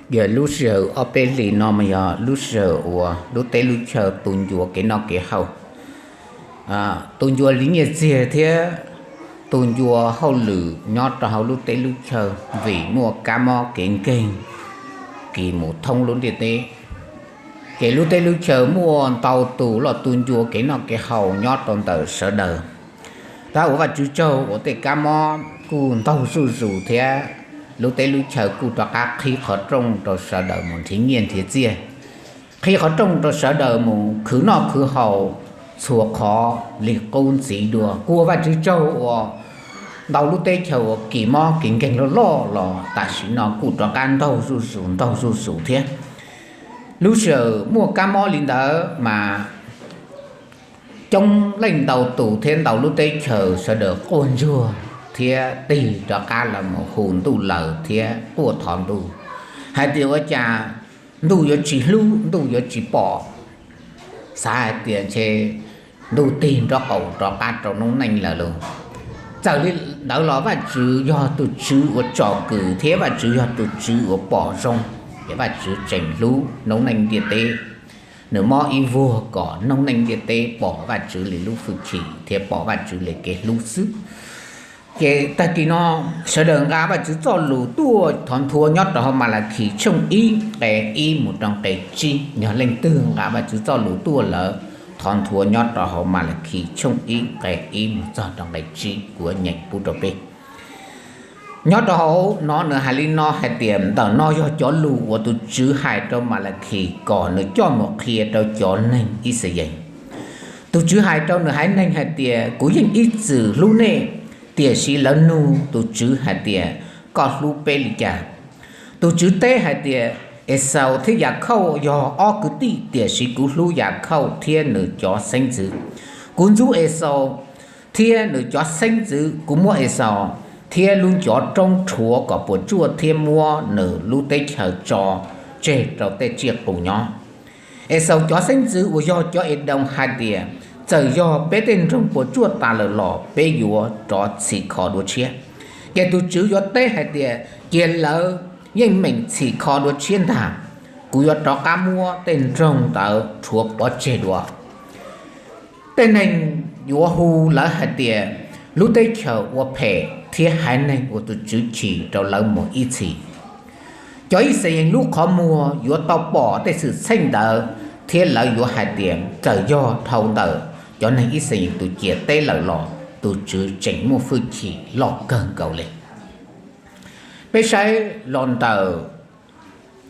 Yog lub sij hawm ob peb hlis no mas yog lub sij hawm uas lub teb lub chaw tu ncua kev noj kev haus, tu ncua li nyiaj txiag thiab tu ncua hauj lwm nyob rau hauv lub teb lub chaw, vim muaj kab mob kev nkeeg kis mus thoob lub ntiaj teb. Ces lub teb lub chaw muaj ntau tus los tu ncua kev noj kev haus nyob rau ntawm sawv daws. Tab ua Vajtswv tsaug uas tej kab mob kuj ntaug zuj zus thiab lub teb lub chaw kuj rov qab qhib qhov rooj rau sawv daws mus nrhiav nyiaj nrhiav txiaj, qhib qhov rooj rau sawv daws mus khwv noj khwv haus txhua qhov li qub ntxiv dua. Kuj ua Vajtswv tsaug uas ntau lub teb chaws uas kis mob kis nkeeg loj loj los tam sim no kuj rov qab ntaug zuj zus ntaug zuj zus thiab. Lub sij hawm muaj kab mob li ntawd mas coob leej ntau tus thiab ntau lub teb chaws sawv daws quaj ntsuag thiab tig rov qab los mus hu ntuj lawm thiab quaj thov ntuj hais tias ua cas ntuj yuav tsis hlub, ntuj yuav tsis pom, xav hais tias ntshe ntuj tig nraub qaum rov qab rau noob neej lawm lauj. Txawm li ntawd los Vajtswv yog tus Tswv uas tsom kwm thiab Vajtswv yog tus Tswv uas pom zoo, ces Vajtswv tseem hlub noob neej ntiaj teb. Nws mob ib vuag kom noob neej ntiaj teb pom Vajtswv li lub hwj chim thiab pom Vajtswv li kev hlub xwb. Ces tag kis no sawv daws nqa Vajtswv txoj lus tuaj thov nthua nyob rau hauv Malakis tshooj ib nqe ib mus rau nqe tsib. Yog leej twg nqa Vajtswv txoj lus tuaj lawm, thov nthua nyob rau hauv Malakis tshooj ib nqe ib mus txog rau nqe tsib, kuv nyeem pub rau peb. Nyob rau hauv no nws hais li no hais tias, ntawm no yog cov lus uas tus Tswv hais rau Malakis kom nws coj mus qhia rau cov neeg Ixayees. Tus Tswv hais rau nws haiv neeg hais tias, kuv yeej ib txwm hlub nej. Tiam sis lawv nug tus Tswv hais tias, koj hlub peb li cas? Tus Tswv teb hais tias, Exaus thiab Yakhauj yog ob kwv tij, tiam sis kuv hlub Yakhauj thiab nws cov xeeb ntxwv. Kuv ntxub Exaus thiab nws cov xeeb ntxwv, kuv muab Exaus thiab lub ncov roob rhuav kom puas tsuaj thiab muab nws lub teb chaws tso tseg rau tej tsiaj qus nyob. Exaus cov xeeb ntxwv uas yog cov Edoos hais tias, txawm yog peb tej nroog puas tsuaj tas lawm los peb yuav rov txhim kho dua tshiab. Ces tus Tswv yuav teb hais tias, cia lawv yeej meem txhim kho dua tshiab ntag, kuv yuav rov qab muab tej nroog ntawd rhuav pov tseg dua. Tej neeg yuav hu lawv hais tias, lub teb chaws ua phem thiab haiv neeg uas tus Tswv chim rau lawv mus ib txhis. Cov Ixayees lub qhov muag yuav tau pom tej xwm txheej ntawd, thiab lawv yuav hais tias, txawm yog dhau ntawm cov neeg Ixayees tus ciam teb lawm los tus Tswv tseem muaj hwj chim loj kawg nkaus li. Peb saib los ntawm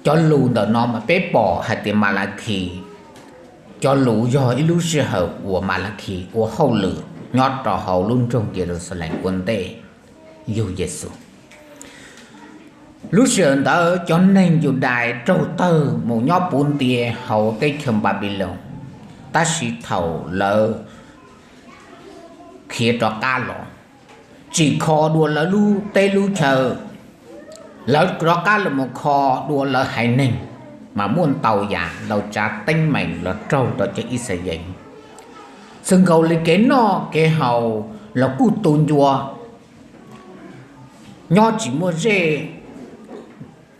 cov lus ntawm no mas peb pom hais tias Malakis, cov lus yog ib lub sij hawm uas Malakis ua hauj lwm nyob rau hauv lub nroog Yeluxalees ua ntej yug Yexus. Lub sij hawm ntawd cov neeg Yudais raug tawg mus nyob puv ntia hauv teb chaws Npanpiloos, tab sis thaum lawv khiav rov qab los, tsim kho dua lawv lub teb lub chaw, lawv rov qab los mus kho dua lawv haiv neeg, mas muaj ntau yam ntau tsav teeb meem los raug rau cov Ixayees. Xwv nkaus li kev noj kev haus los kuj tu ncua, nyob tsis muaj zej,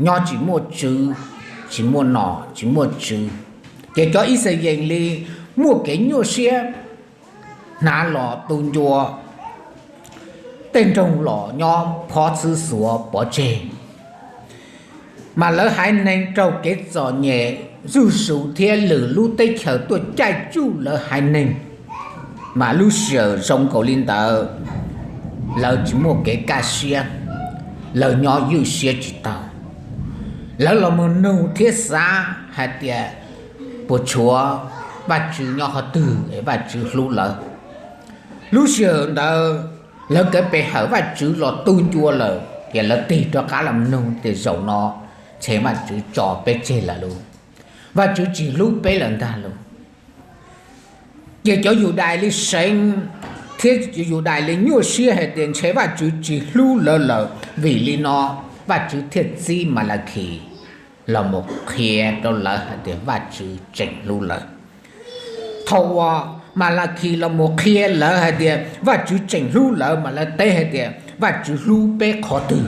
nyob tsis muaj tswv, tsis muaj nom tsis muaj tswv. Ces cov Ixayees li muaj kev nyuaj siab, hnav los tu ncua, tej nroog los nyob phob txhwb xuav pov tseg. Mas lawv haiv neeg raug kev txom nyem zuj zus thiab lwm lub teb chaws tuaj caij tsuj lawv haiv neeg. Mas lub sij hawm zoo nkaus li ntawd, lawv tsis muaj kev kaj siab, lawv nyob ywj siab tsis tau. Lawv los mus nug thiab xav hais tias, puas tshuav Vajtswv nyob qhov twg es Vajtswv hlub lawv? Lub sij hawm ntawd lawv kev pe hawm Vajtswv los tu ncua lawm, ces lawv tig rov qab los nug tias, zaum no ntshe Vajtswv tso peb tseg lawm lauj, Vajtswv tsis hlub peb lawm ntag lauj. Ces cov Yudais li seev thiab cov Yudais li nyuaj siab hais tias ntshe Vajtswv tsis hlub lawv lawm, vim li no Vajtswv thiaj txib Malakis los mus qhia rau lawv hais tias Vajtswv tseem hlub lawv. Thaum uas Malakis los mus qhia lawv hais tias Vajtswv tseem hlub lawv, mas lawv teb hais tias, Vajtswv hlub peb qhov twg?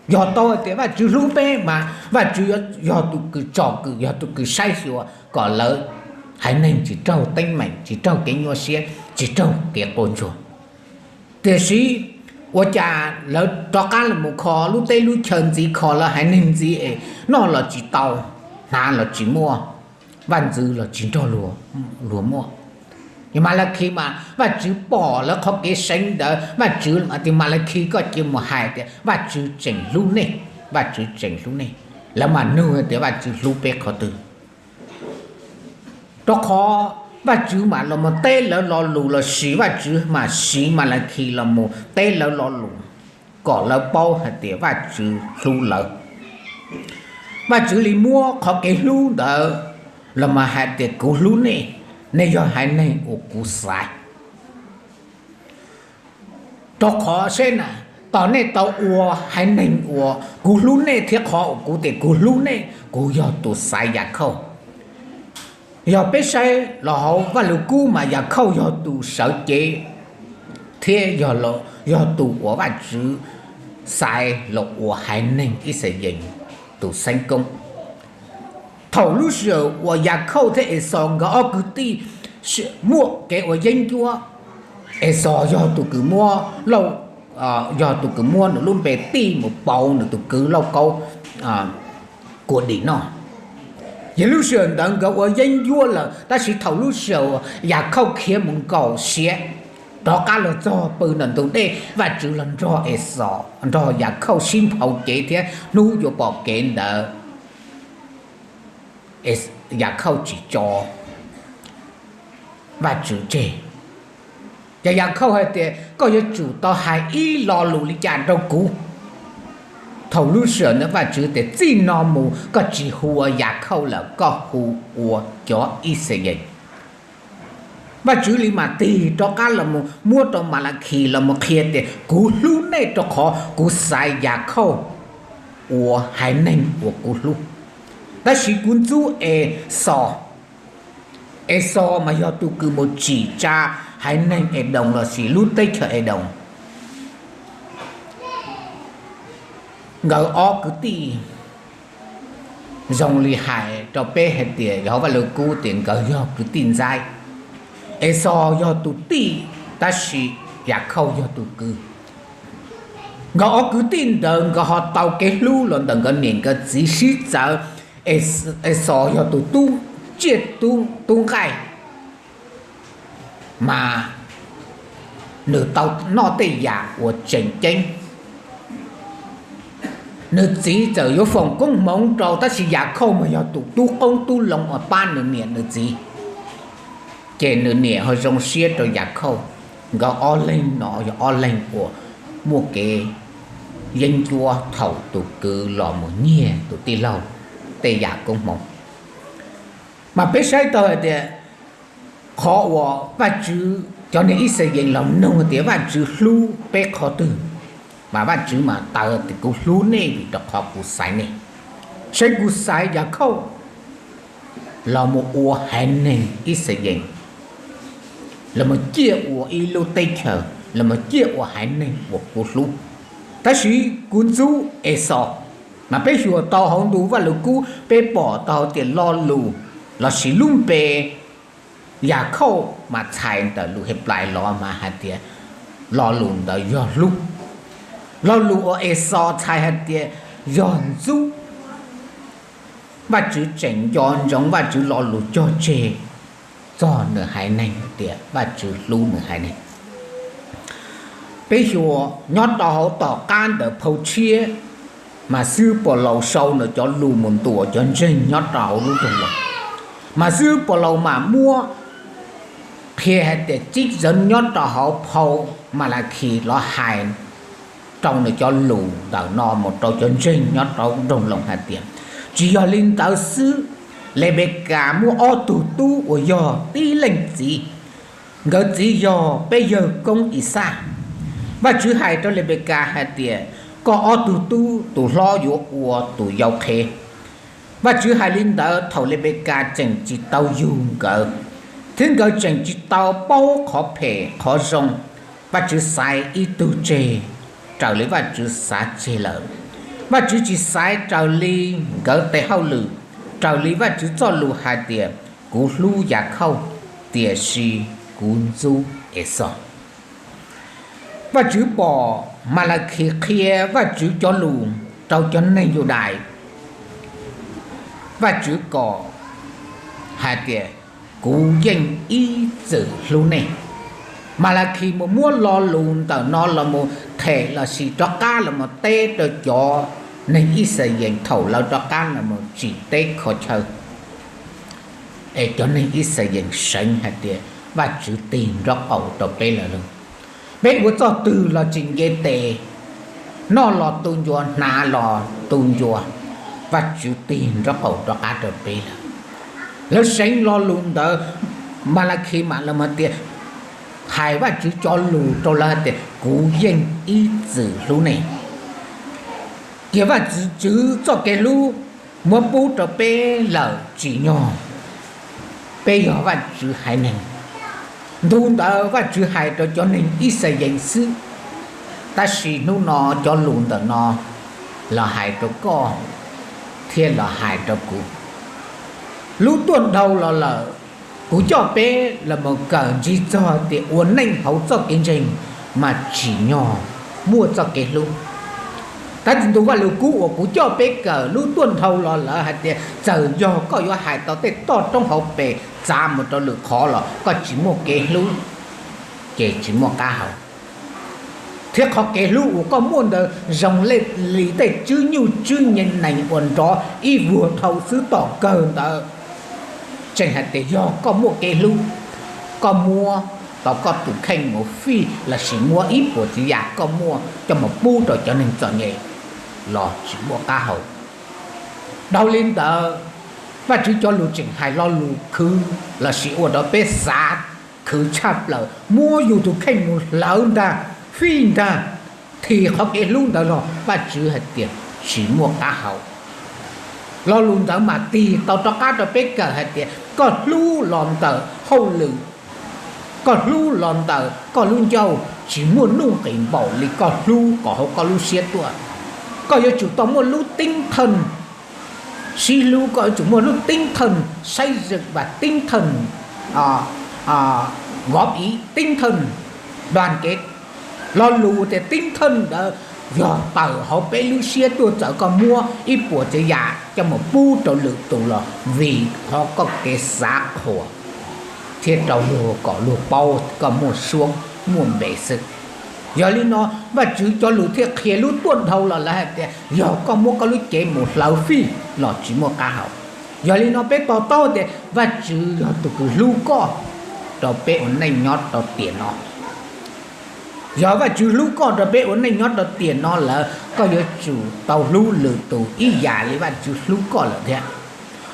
Yog tau hais tias Vajtswv hlub peb mas Vajtswv yog tus kws tsom kwm, yog tus kws saib xyuas kom lawv haiv neeg tsis raug teeb meem, tsis raug kev nyuaj siab, tsis raug kev quas ntsuag. Tiam sis ua cas lawv rov qab los mus kho lub teb lub chaw ntxiv, kho lawv haiv neeg ntxiv es noj los tsis tau, hnav los tsis muaj, vaj ntxwv los tsis nrog luag muaj. Yog Malakis mas Vajtswv pom lawv qhov kev seev ntawd, Vajtswv, tis Malakis koj cia mus hais tias Vajtswv tseem hlub nej, Vajtswv tseem hlub nej. Lawv mas nug tias Vajtswv hlub peb qhov twg? Rau qhov Vajtswv mam los mus teb lawv lo lus lossis Vajtswv mam siv Malakis los mus teb lawv lo lus kom lawv paub hais tias Vajtswv hlub lawv. Vajtswv li muab qhov kev hlub ntawd los mas hais tias kuv hlub nej, nej yog haiv neeg uas kuv xaiv. Rau qhov seb na, tos nej tau ua haiv neeg uas kuv hlub nej thiab qhov uas kuv tias kuv hlub nej, kuv yog tus xaiv Yakhauj. Yog peb saib los hauv Vajluskub mas Yakhauj yog tus sawv cev thiab yog tus uas Vajtswv xaiv los ua haiv neeg Yixalayees tus xeeb koob. Thaum lub sij hawm uas Yakhauj thiab Exaus nkawd ob kwv tij muaj kev ua yeeb ncuab, Exaus yog tus kws muab lauj, yog tus kws muab nws lub npe tij mus pauv nws tus kwv lauj kaub kua dim noj. Yog lub sij hawm ntawd nkawd ua yeeb ncuab lawm, tab sis thaum lub sij hawm Yakhauj khiav mus nkaum siav, rov qab los txog pw ntawm ntug dej, Vajtswv los nrog Exaus, nrog Yakhauj sib nphau cev thiab hnub yuav pom kev ntawd Yakhauj tsis tso Vajtswv tseg. Ces Yakhauj hais tias koj yuav tsum tau hais ib lo lus li cas rau kuv? Thaum lub sij hawm ntawd Vajtswv tias txij no mus koj tsis hu ua Yakhauj lawm, koj hu ua cov Yixalayees. Vajtswv li mam tig rov qab los mus muab rau Malakis los mus qhia tias kuv hlub nej rau qhov kuv xaiv Yakhauj ua haiv neeg uas kuv hlub. Tab sis kuv ntxub Exaus. Exaus mas yog tus kws mus tsim tsa haiv neeg Edoos lossis lub teb chaws Edoos. Nkawd ob kwv tij zoo li hais rau peb hais tias yog Vajluskub tias nkawd yog kwv tij ntxaib. Exaus yog tus tij, tab sis Yakhauj yog tus kwv. Nkawd ob kwv tij ntawd nkawd ho tau kev hlub los ntawm nkawd niam nkawd txiv sib txawv. Exaus yog tus tub tsiaj tub nqaij, mas nws tau noj tej yam uas tseem ceeb. Nws txiv txawm yuav foom koob hmoov rau, tab sis Yakhauj mas yog tus tub qoob tub loo uas pab nws niam nws txiv, ces nws niam ho zoo siab rau Yakhauj. Nkawd ob leeg no yog ob leeg uas muaj kev yeeb ncuab thaum tus kwv los mus nyiag tus tij laug tej yam koob hmoov. Mas peb saib tau hais tias qhov uas Vajtswv, cov neeg Yixalayees los nug tias Vajtswv hlub peb qhov twg, mas Vajtswv mas taw tias kuv hlub nej vim rau qhov kuv xaiv nej. Saib kuv xaiv Yakhauj los mus ua haiv neeg Yixalayees, los mus ciaj ua ib lub teb chaws, los mus ciaj ua haiv neeg uas kuv hlub. Tab sis kuv ntxub Exaus. Mas peb xyuas tau hauv ntu Vajluskub peb pom tau hais tias lo lus lossis lub npe Yakhauj mas txhais ntawm lus Henplais los mas hais tias lo lus ntawd yog hlub. Lo lus uas Exaus txhais hais tias yog ntxub. Vajtswv tseem nco ntsoov Vajtswv lo lus cog tseg txog nws haiv neeg tias Vajtswv hlub nws haiv neeg. Peb xyuas nyob rau hauv tom qab ntawm phau tshiab, mas xib hwb Paulus sau nws cov lus mus ntuas cov ntseeg nyob rau hauv lub nroog Loos. Mas xib hwb Paulus mas muab qhia hais tias tsib zov nyob rau hauv phau Malakhis los hais rau nws cov lus ntawm no mus rau cov ntseeg nyob rau nroog Loos hais tias, tsis yog li ntawd xwb, Lepekas muaj ob tug tub uas yog tib leej txiv. Nkawd txiv yog peb yawg koob Ixaj. Vajtswv hais rau Lepekas hais tias, koj ob tug tub tus hlob yuav ua tus yau qhev. Vajtswv hais li ntawd thaum Lepekas tseem tsis tau yug nkawd, thiab nkawd tseem tsis tau paub qhov phem qhov zoo. Vajtswv xaiv ib tug tseg raws li Vajtswv xav tseg lawm. Vajtswv tsis xaiv raws li nkawd tes hauj lwm, raws li Vajtswv txoj lus hais tias, kuv hlub Yakhauj, tiam sis kuv ntxub Exos. Vajtswv pom Malakis qhia Vajtswv cov lus rau cov neeg Yudais. Vajtswv kom hais tias, kuv yeej ib txwm hlub nej. Malakis mus muab lo lus ntawm no los mus them lossis rov qab los mus teb rau cov neeg Yixalayees thaum lawv rov qab los mus tsim teb kho chaw. Es cov neeg Yixalayees seev hais tias Vajtswv tig nraub qaum rau peb lawm lauj. Peb ua txoj twg los tsis nce tes, noj los tu ncua, hnav los tu ncua, Vajtswv tig nraub qaum rov qab rau peb lawm. Lawv seev lo lus ntawd, Malakis mam los hais tias, hais Vajtswv cov lus rau lawv hais tias, kuv yeej ib txwm hlub nej. Cia Vajtswv txoj kev hlub muab pub rau peb lawm tsim nyog peb yog Vajtswv haiv neeg. Ntu ntawd Vajtswv hais rau cov neeg Yixalayees xwb, tab sis hnub no cov lus ntawm no los hais rau koj thiab los hais rau kuv. Lub tuaj dhau los lawm, kuv coj peb los mus kawm ntsig txog tias ua neej hauv txoj kev ntseeg mas tsim nyog muaj txoj kev hlub. Tab sis ntu Vajluskub uas kuv coj peb kawm lub tuaj dhau los lawm hais tias txawm yog koj yuav hais tau tej toj roob hauv pes txav mus rau lwm qhov los koj tsis muaj kev hlub, ces tsis muaj qab hau. Thiab qhov kev hlub uas koj muaj ntawd zoo li tej tswb nyuj tswb nees uas nrov ib vuag dhau xwb tom kawg ntawd, tseem hais tias yog koj muaj kev hlub, koj muab tau koj tus kheej mus fij lossis muab ib puas tsav yam koj muaj coj mus pub rau cov neeg txom nyem los tsis muaj qab hau. Dhau li ntawd, Vajtswv cov lus tseem hais lo lus khwv lossis ua rau peb xav khwv tshaj plaws, muab yus tus kheej mus hlawv ntag, fij ntag, thim qhov kev hlub ntawd los Vajtswv hais tias tsis muaj qab hau. Lo lus ntawd mam tig tau rov qab rau peb kawm hais tias koj hlub los ntawm hauj lwm, koj hlub los ntawm koj lub ncauj, tsis muaj nuj nqis npaum li koj hlub kom hauv koj lub siab tuaj. Koj yuav tsum tau muaj lub teeb theej sib hlub, koj yuav tsum muaj lub teeb theej saib zeem, vas teeb theej góp ib, teeb theej daj kev. Lo lus tias teeb theej ntawd yog tawm hauv peb lub siab tuaj, txawm koj muab ib puas tsav yam coj mus pub rau lwm tus los vim qhov koj kev xav qhuas thiab rau luag kom luag paub koj muaj suab muaj npe xwb. Yog li no, Vajtswv cov lus thiaj qhia lub tuaj dhau los lawm hais tias yog koj muab koj lub cev mus hlawv fij los tsis muaj qab hau. Yog li no peb to taub tias Vajtswv yog tus kws hlub koj rau peb ua neej nyob rau tiam no. Yog Vajtswv hlub koj rau peb ua neej nyob rau tiam no lawm, koj yuav tsum tau hlub lwm tus ib yam li Vajtswv hlub koj lawm thiab.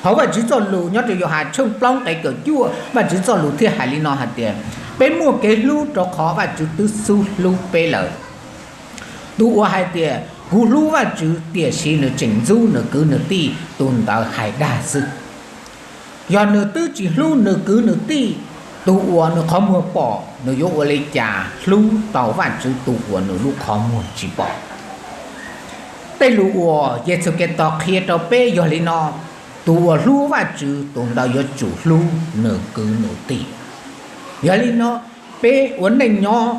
Hauv Vajtswv txoj lus nyob rau Yauhas tshooj plaub nqe kaum cuaj, Vajtswv txoj lus thiaj hais li no hais tias, peb muaj kev hlub rau qhov Vajtswv twb xub hlub peb lawm. Tus uas hais tias kuv hlub Vajtswv tiam sis nws tseem ntxub nws kwv nws tij, tus ntawd hais dag xwb. Yog nws twb tsis hlub nws kwv nws tij, tus uas nws qhov muag pom, nws yuav ua li cas hlub tau Vajtswv tus uas nws lub qhov muag tsis pom? Tej lus uas Yexus Khetos qhia rau peb yog li no: tus uas hlub Vajtswv tus ntawd yuav tsum hlub nws kwv nws tij. Yog li no, peb ua neej nyob,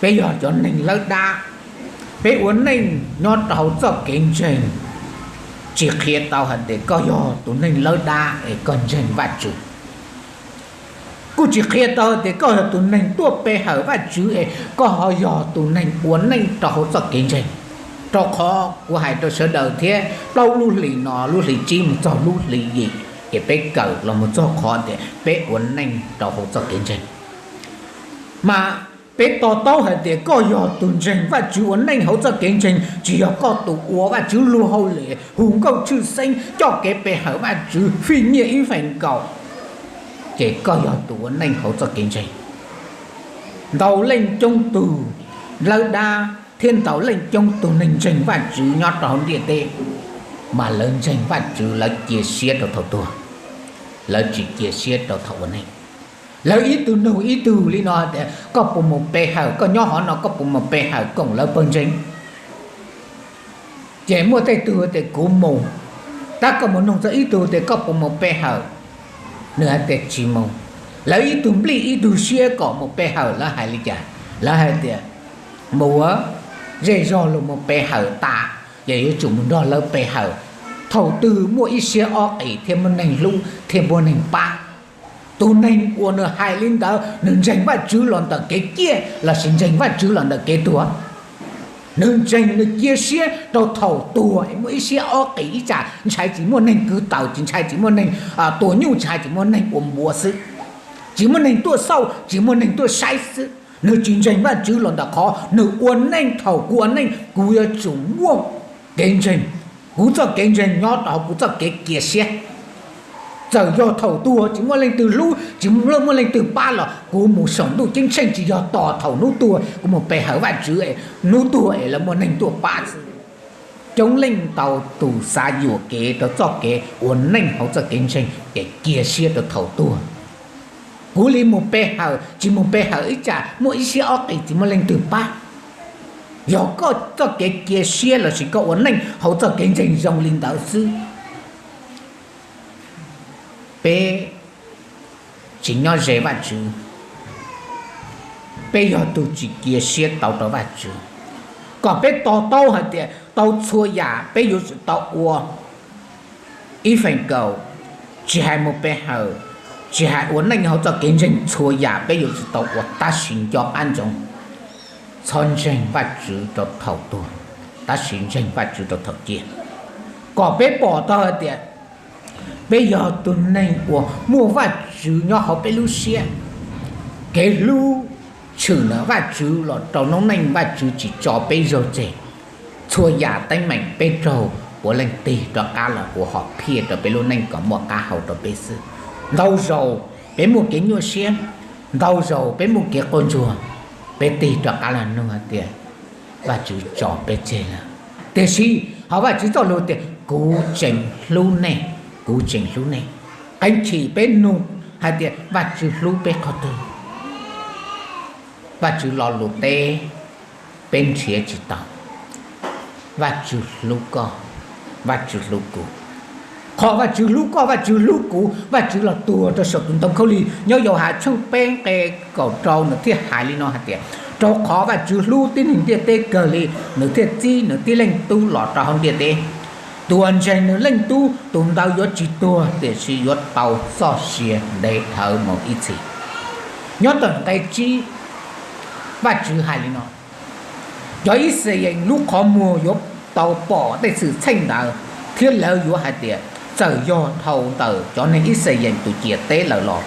peb yog cov neeg lawb dab, peb ua neej nyob rau hauv txoj kev ntseeg, tsis qhia tau hais tias koj yog tus neeg lawb dab es koj ntseeg Vajtswv. Kuj tsis qhia tau tias koj yog tus neeg tuaj pe hawm Vajtswv es koj ho yog tus neeg ua neej rau hauv txoj kev ntseeg. Rau qhov kuv hais rau sawv daws thiab, plaub lub hlis no, lub hlis tsib mus txog lub hlis yim, ces peb kawm los mus txog qhov tias peb ua neej rau hauv txoj kev ntseeg. Mas peb to taub hais tias koj yog tus ntseeg Vajtswv ua neej hauv txoj kev ntseeg, tsis yog koj tus ua Vajtswv luag hauj lwm, hu nkauj tshwj xeeb, coj kev pe hawm Vajtswv, fij nyiaj ib feem kaum, ces koj yog tus ua neej hauv txoj kev ntseeg. Ntau leej coob tug lawb dab thiab ntau leej coob tug neeg ntseeg Vajtswv nyob rau hauv ntiaj teb, mas lawv ntseeg Vajtswv lawv cia siab rau thaum tuag, lawv tsis cia siab rau thaum ua neej. Lawv ib tug nug ib tug li no tias, koj puas mus pe hawm, koj nyob hov no koj puas mus pe hawm koom lawv pawg ntseeg? Ces muaj tej tug tias kuv mus, tab koj mus nug txog ib tug tias koj puas mus pe hawm, nws hais tias tsis mus. Lawv ib tug nplij ib tug siab kom mus pe hawm, lawv hais li cas? Lawv hais tias mus zej zog los mus pe hawm tas, ces yuav tsum mus nrog lawv pe hawm. Thaum twg muaj ib siab ob qis thiaj muaj neeg hlub thiaj muaj neeg pab. Tus neeg uas nws hais li ntawd nws ntseeg Vajtswv los ntawm kev ciaj lossis ntseeg Vajtswv los ntawm kev tuag? Nws ntseeg, nws cia siab rau thaum tuag es muaj ib siab ob qis ib tsam ntshai tsis muaj neeg kwv taws, tsis ntshai tsis muaj neeg tua nyuj, ntshai tsis muaj neeg ua npua xwb, tsis muaj neeg tuaj xauj, tsis muaj neeg tuaj saib xwb. Nws tsis ntseeg Vajtswv los ntawm qhov nws ua neej, thaum kuv ua neej kuv yuav tsum muaj kev ntseeg, kuv txoj kev ntseeg nyob rau hauv kuv txoj kev cia siab. Txawm yog thaum tuag tsis muaj leej twg hlub, tsis muaj leej twg pab los kuv mus saum ntuj ceeb tsheej, tsis yog tos thaum hnub tuag kuv mus pe hawm Vajtswv es hnub tuag es lawv muaj neeg tuaj pab xwb. Coob leej ntau tus xav yuam kev rau txoj kev ua neej hauv txoj kev ntseeg ces cia siab rau thaum tuag. Kuv li mus pe hawm, tsis mus pe hawm ib tsam muaj ib siab ob qis tsis muaj leej twg pab. Yog koj txoj kev cia siab lossis koj ua neej hauv txoj kev ntseeg zoo li ntawd xwb, peb tsis nyob ze Vajtswv, peb yog tus tsis cia siab tau rau Vajtswv. Kom peb to taub hais tias tau txhua yam peb yuav tsum tau ua. Ib feem kaum, tsis hais mus pe hawm, tsis hais ua neej hauv txoj kev ntseeg, txhua yam peb yuav tsum tau ua tab sis nco qab ntsoov, txhob ntseeg Vajtswv rau thaum tuag, tab sis ntseeg Vajtswv rau thaum ciaj. Kom peb pom tau hais tias peb yog tus neeg uas muaj Vajtswv nyob hauv peb lub siab. Kev hlub tshwm ntawm Vajtswv los rau noob neej, Vajtswv tsis tso peb zaug tseg. Txhua yam teeb meem peb raug puav leej tig rov qab los ua hom phiaj rau peb lub neej kom muaj qab hau rau peb xwb. Ntau zaus peb muaj kev nyuaj siab, ntau zaus peb muaj kev quaj ntsuag, peb tig rov qab los nug hais tias Vajtswv tso peb tseg lawm. Tiam sis ho Vajtswv txoj lus tias kuv tseem hlub nej, kuv tseem hlub nej. Qee chim peb nug hais tias Vajtswv hlub peb qhov twg? Vajtswv lo lus teb peb nrhiav tsis tau. Vajtswv hlub koj, Vajtswv hlub kuv. Qhov Vajtswv hlub koj, Vajtswv hlub kuv, Vajtswv los tuag rau saum tus ntoo khaub lig. Nyob Yauhas tshooj peb nqe kaum rau nws thiaj hais li no hais tias, rau qhov Vajtswv hlub tib neeg ntiaj teb kawg li, nws thiaj txib nws tib leej tub los rau hauv ntiaj teb. Tus uas ntseeg nws leej tub, tus ntawd yuav tsis tuag tiam sis yuav tau txoj sia ntev dhawv mus ib txhis. Nyob ntawm nqe tsib, Vajtswv hais li no, cov Yixalayees lub qhov muag yuav tau pom tej xwm txheej ntawd, thiab lawv yuav hais tias txawm yog dhau ntawm cov neeg Yixalayees tus ciam teb lawm los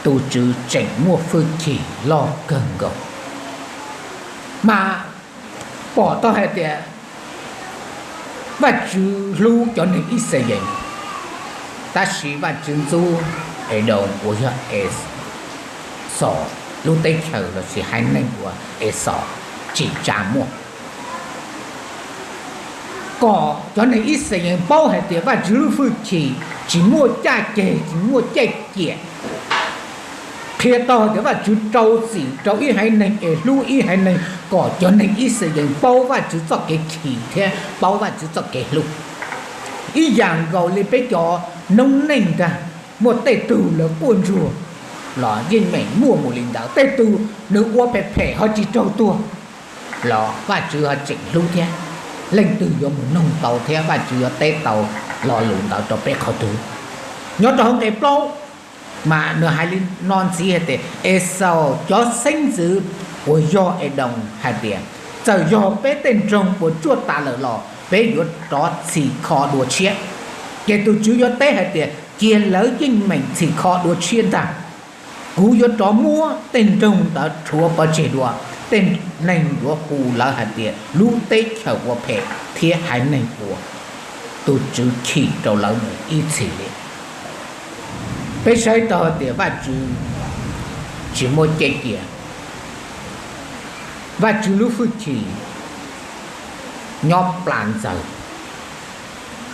tus Tswv tseem muaj hwj chim loj kawg nkaus. Mas pom tau hais tias Vajtswv hlub cov neeg Yixalayees, tab sis Vajtswv ntxub Edoos uas yog Exaus lub teb chaws lossis haiv neeg uas Exaus tsim tsa muaj. Kom cov neeg Yixalayees paub hais tias Vajtswv lub hwj chim tsis muaj caj ceg, tsis muaj caj ciam. Qhia tau hais tias Vajtswv rau txim rau ib haiv neeg es hlub ib haiv neeg, kom cov neeg Yixalayees paub Vajtswv txoj kev chim thiab paub Vajtswv txoj kev hlub. Ib yam nkaus li peb cov noob neej ntag, muaj tej tug lawv quaj ntsuag los yeej meem muaj mus li ntawd, tej tug nws ua phem phem ho tsis raug tuag los Vajtswv ho tseem hlub thiab. Leej twg yuav mus noog tau thiab Vajtswv yuav teb tau lo lus ntawd rau peb qhov twg? Nyob rau hauv nqe plaub, mas nws hais li no ntxiv hais tias Exaus cov xeeb ntxwv uas yog Edoos hais tias, txawm yog peb tej nroog puas tsuaj tas lawm los peb yuav rov txhim kho dua tshiab. Ces tus Tswv yuav teb hais tias, cia lawv yeej meem txhim kho dua tshiab ntag. Kuv yuav rov muab tej nroog ntawd rhuav pov tseg dua, tej neeg yuav hu lawv hais tias lub teb chaws ua phem thiab haiv neeg uas tus Tswv chim rau lawv mus ib txhis li. Peb saib tau hais tias Vajtswv tsis muaj caj ciam, Vajtswv lub hwj chim nyob plas ntxaws,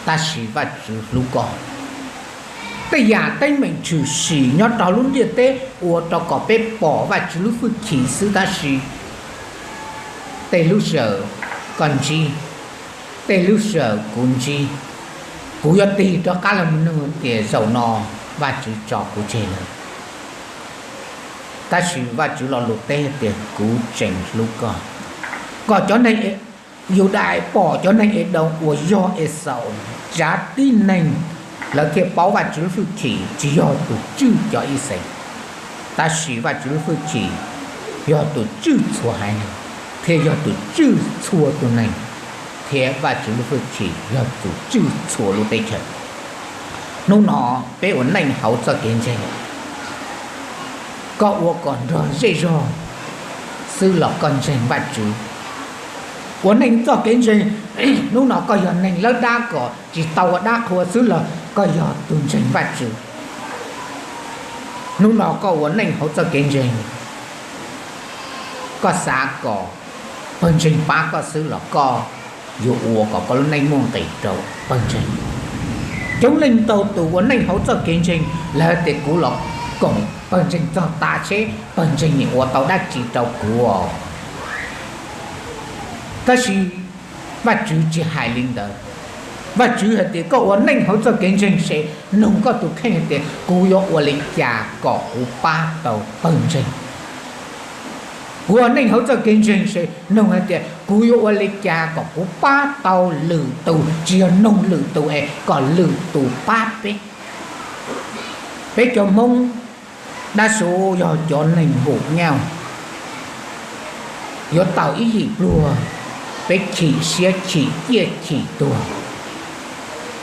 tab sis Vajtswv hlub koj. Tej yam teeb meem tshwm sim nyob rau lub ntiaj teb ua rau kom peb pom Vajtswv lub hwj chim xwb, tab sis tej lub sij hawm koj ntsib tej lub sij hawm kuv ntsib, kuv yuav tig rov qab los mus nug tias zaum no Vajtswv tso kuv tseg lawm. Tab sis Vajtswv lo lus teb tias kuv tseem hlub koj. Kom cov neeg Yudais pom cov neeg Edoos uas yog Exaus tsav tib neeg, lawv thiaj paub Vajtswv lub hwj chim tsis yog tus tswj cov Ixayees, tab sis Vajtswv lub hwj chim yog tus tswj txhua haiv neeg, thiab yog tus tswj txhua tus neeg, thiab Vajtswv lub hwj chim yog tus tswj txhua lub teb chaws. Hnub no peb ua neej hauv txoj kev ntseeg, koj ua kom nrog zej zog xwb los koj ntseeg Vajtswv. Ua neej txoj kev ntseeg, hnub no koj yog neeg lawb dab kom tsis tau ua dab qhua xwb los koj yog tus ntseeg Vajtswv. Hnub no koj ua neej hauv txoj kev ntseeg, koj xav kom pawg ntseeg pab koj xwb los koj yuav ua kom koj lub neej muaj nqis rau pawg ntseeg. Coob leej ntau tus ua neej hauv txoj kev ntseeg, lawv tias kuv los koom pawg ntseeg txog tas seb pawg ntseeg nim ua tau dab tsi rau kuv. Tab sis Vajtswv tsis hais li ntawd. Vajtswv hais tias koj ua neej hauv txoj kev ntseeg ces nug koj tus kheej hais tias kuv yuav ua li cas kom kuv pab tau pawg ntseeg. Kuv ua neej hauv txoj kev ntseeg ces nug hais tias kuv yuav ua li cas kom kuv pab tau lwm tus, tsis yog nug lwm tus es kom lwm tus pab peb. Peb cov Hmoob dab suv yog cov neeg npum nyauj, yuav tawm ib yim pluag, peb chim siab chim ciaj chim tuag.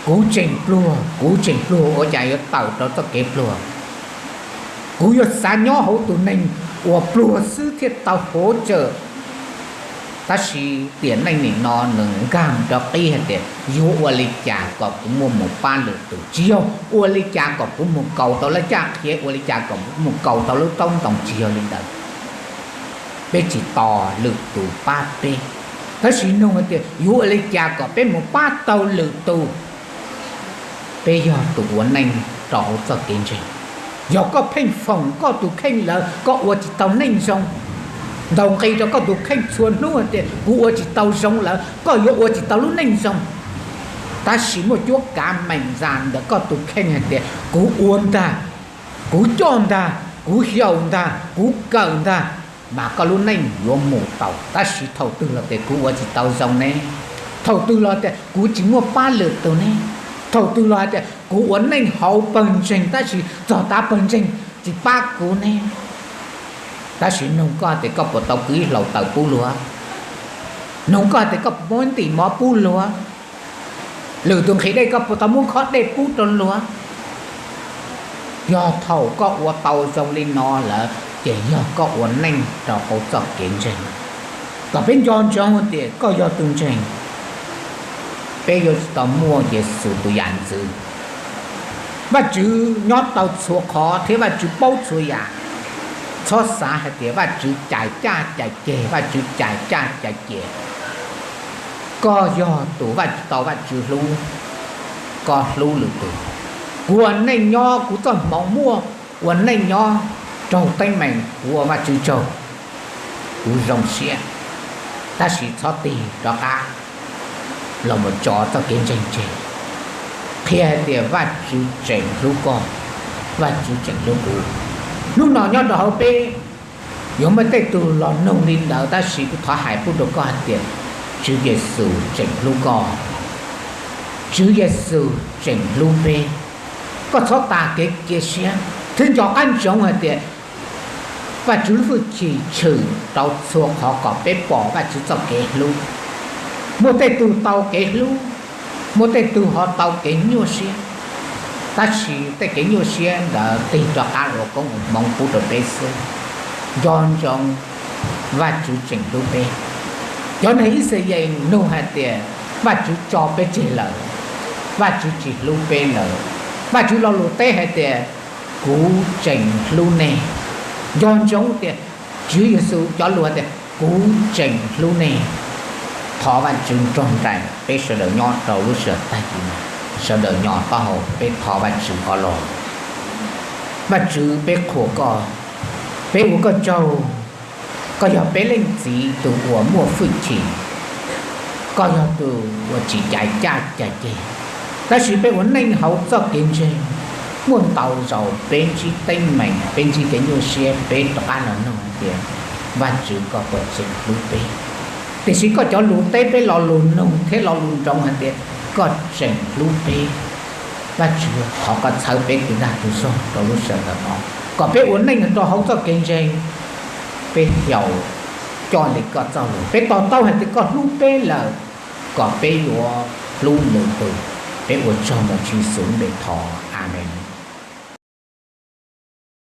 Kuv tseem pluag, kuv tseem pluag, ua cas yuav tawm rau txoj kev pluag? Kuv yuav xav nyob hauv tus neeg uas pluag xwb thiaj tau hov tsawm. Tab sis tiam neej nim no nws nkag rau qib hais tias yuav ua li cas kom kuv muaj mus pab lwm tus, tsis yog ua li cas kom kuv mus kaus tau lawv caj qhiav, ua li cas kom kuv mus kaus tau lub taub ntoo, tsis yog li ntawd. Peb tsis tos lwm tus pab peb, tab sis nug hais tias yuav ua li cas kom peb mus pab tau lwm tus. Peb yog tus ua neej rau hauv txoj kev ntseeg. Yog koj pheej foom koj tus kheej lawm koj ua tsis tau neej zoo, ntaus nqi rau koj tus kheej txhua hnub hais tias kuv ua tsis tau zoo lawm, koj yuav ua tsis tau lub neej zoo. Tab sis muaj cuab kav meem zam ntawm koj tus kheej hais tias kuv ua ntag, kuv coj ntag, kuv xyaum ntag, kuv kawm ntag, mas koj lub neej yuav mus tau. Tab sis thaum twg los tias kuv ua tsis tau zoo ne, thaum twg los tias kuv tsis muaj pab lwm tus ne, thaum twg los hais tias kuv ua neej hauv pawg ntseeg tab sis txog tav pawg ntseeg tsis pab kuv ne. Tab sis nug koj tias koj puas tau kwv ib hlau taws pub luag? Nug koj tias koj puas muab ntim mov pub luag? Lwm tus nqhis dej koj puas tau muab khob dej pub rau luag? Yog thaum koj ua tau zoo li no lawm ces yog koj ua neej rau hauv txoj kev ntseeg. Kom peb nco ntsoov tias koj yog tus ntseeg, peb yuav tsis tau muaj Yexus tus yam ntxwv. Vajtswv nyob tau txhua qhov thiab Vajtswv paub txhua yam. Txhob xav hais tias Vajtswv cais caj cais ceg, Vajtswv cais caj cais ceg. Koj yog tus Vajtswv tau Vajtswv hlub, koj hlub lwm tus. Kuv ua neej nyob kuv txoj hmoov muaj, ua neej nyob raug teeb meem kuv ua Vajtswv tsaug, kuv zoo siab. Tab sis txhob tig rov qab los mus tso txoj kev ntseeg tseg, qhia hais tias Vajtswv tseem hlub koj, Vajtswv tseem hlub kuv. Hnub no nyob rau hauv peb yuav muaj tej tug los nug li ntawd, tab sis kuv thov hais pub rau koj hais tias Tswv Yexus tseem hlub koj, Tswv Yexus tseem hlub peb. Koj txhob tas kev cia siab, thiab nco qab ntsoov hais tias Vajtswv lub hwj chim tshwm rau txhua qhov kom peb pom Vajtswv txoj kev hlub. Muaj tej tug tau kev hlub, muaj tej tug ho tau kev nyuaj siab, tab sis tej kev nyuaj siab ntawd tig rov qab ua koob ua hmoov pub rau peb xwb. Nco ntsoov, Vajtswv tseem hlub peb. Cov neeg Yixalayees nug hais tias Vajtswv tso peb tseg lawm, Vajtswv tsis hlub peb lawm. Vajtswv lo lus teb hais tias kuv tseem hlub nej. Nco ntsoov tias Tswv Yexus cov lus tias kuv tseem hlub nej. Thov Vajtswv nrog nraim peb sawv daws nyob rau lub sij hawm tag kis no, sawv daws nyo taub hau peb thov Vajtswv ua los. Vajtswv, peb qhuas koj, peb ua koj tsaug. Koj yog peb leej txiv tus uas muaj hwj chim, koj yog tus uas tsis cais caj cais ceg. Tab sis peb ua neej hauv txoj kev ntseeg, muaj ntau zaus peb ntsib teeb meem, peb ntsib kev nyuaj siab, peb rov qab los nug hais tias, Vajtswv, koj puas tseem hlub peb? Tiam sis koj cov lus teb peb lo lus nug thiab lo lus nroo hais tias koj tseem hlub peb. Vajtswv, thov koj txhawb peb tus dag tus zog rau lub sij hawm ntawm no, kom peb ua neej rau hauv txoj kev ntseeg, peb xyaum coj li koj txoj lus, peb to taub hais tias koj hlub peb lawm, kom peb yuav hlub lwm tus. Peb ua tsaug ntawm Tswv Yexus lub npe thov, Amees.